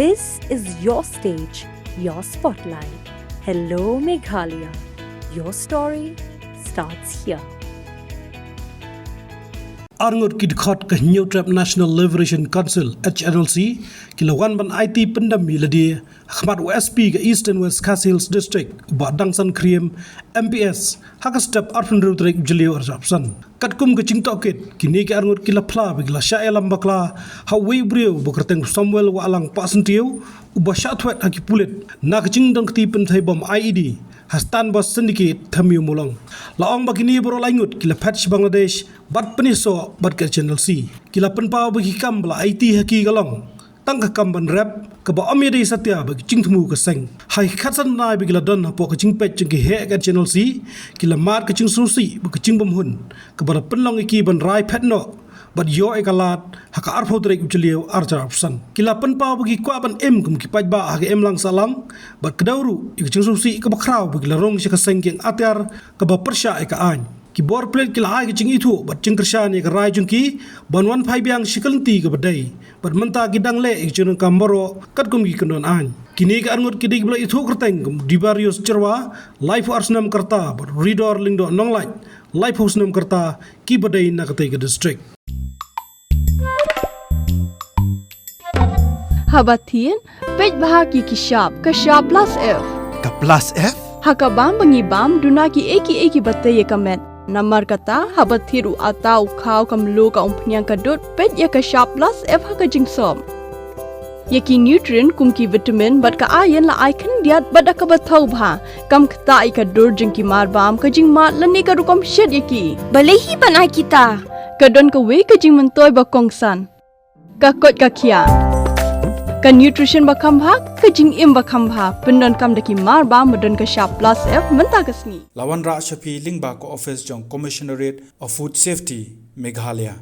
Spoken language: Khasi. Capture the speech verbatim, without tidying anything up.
This is your stage, your spotlight. Hello, Meghalaya. Your story starts here. Arngut ki dkhot ka Hynñiewtrep National Liberation Council, H N L C, ki la wan ban aiti pyndam ïa lade ha khmat u S P ka Eastern West Khasi Hills District, u Bah Dangsan Khyriem, M P S, ha ka step arphew hynriew tarik u Jylliew arhajar arphew san. Katkum ka jingtohkit, kine ki arngut ki la phla ba ki la shah ïalam bakla ha uwei u briew ba kyrteng Samuel Wahlang Pahsyntiew, uba shah thwet ha ki pulit na ka jingdon kti pynthei bom I E D ha Stanbus Syndicate, Thamiu Mawlong. La ong ba kine baroh lai ngut ki la phet sha Bangladesh bad pynïasoh bad ka H N L C. Ki la pynpaw ba ki kam ba la aiti ha ki ka long tang ka kam ban rep, kaba ym ïadei satia bad ka jingthmu ka seng. Ha ki khatsan bnai ba ki la don hapoh ka jingpeit jong ki heh ka H N L C, ki la mad ka jingsngewsih bad ka jingbymhun, kaba la pynlong ïa ki ban rai phet noh bad ïoh ïa ka lad ha ka arphew tarik u Jylliew arhajar arphew san. Ki la pynpaw ba ki kwah ban im kum ki paidbah ha ka imlang sahlang, bad kdew ruh ïa ka jingsngewsih kaba khraw ba ki la rung sha ka seng kieng atiar kaba pyrshah ïa ka aiñ. Ki bor pulit ki la ai ka jingithuh bad jingkyrshan ïa ka rai jong ki ban wan phai biang sha ka lynti kaba dei, bad mynta ki dang leh ïa ka jingdonkam baroh katkum ki kyndon aiñ. Kine ki arngut ki dei kiba la ithuh kyrteng kum Dibarius Jyrwa, laiphew ar snem ka rta, bad Ridor Lyngdoh Nonglait, laiphew snem ka rta, kiba dei na katei ka district. Haba thied, peit bha ki ki shap, ka shap plus F. Ka plus F? Ha ka bam ba ngi bam, duna kiei kiei kiba tei ïa ka met. Namar kata, haba thied u atta u khaw, ka mluh, ka umphniang, ka dud, peit ïa ka shap plus F ha ka jingsop. Ïa ki nutrient kum ki vitamin bad ka iron la ai khyndiat bad da kaba thaw bha. Kam ktah ïa ka dur jong ki mar bam, ka jingmad lane ka rukom shet ïa ki. Balei hi ban ai kita? Ka don kawei ka jingmyntoi ba kongsan. Ka koit ka khiah. Ka nutrition ba kham bha, ka jingim ba kham bha. Pyndonkam da ki mar bam ba don ka shap plus F mynta ka sngi. La wanrah sha phi lyngba ka office jong Commissionerate of Food Safety, Meghalaya.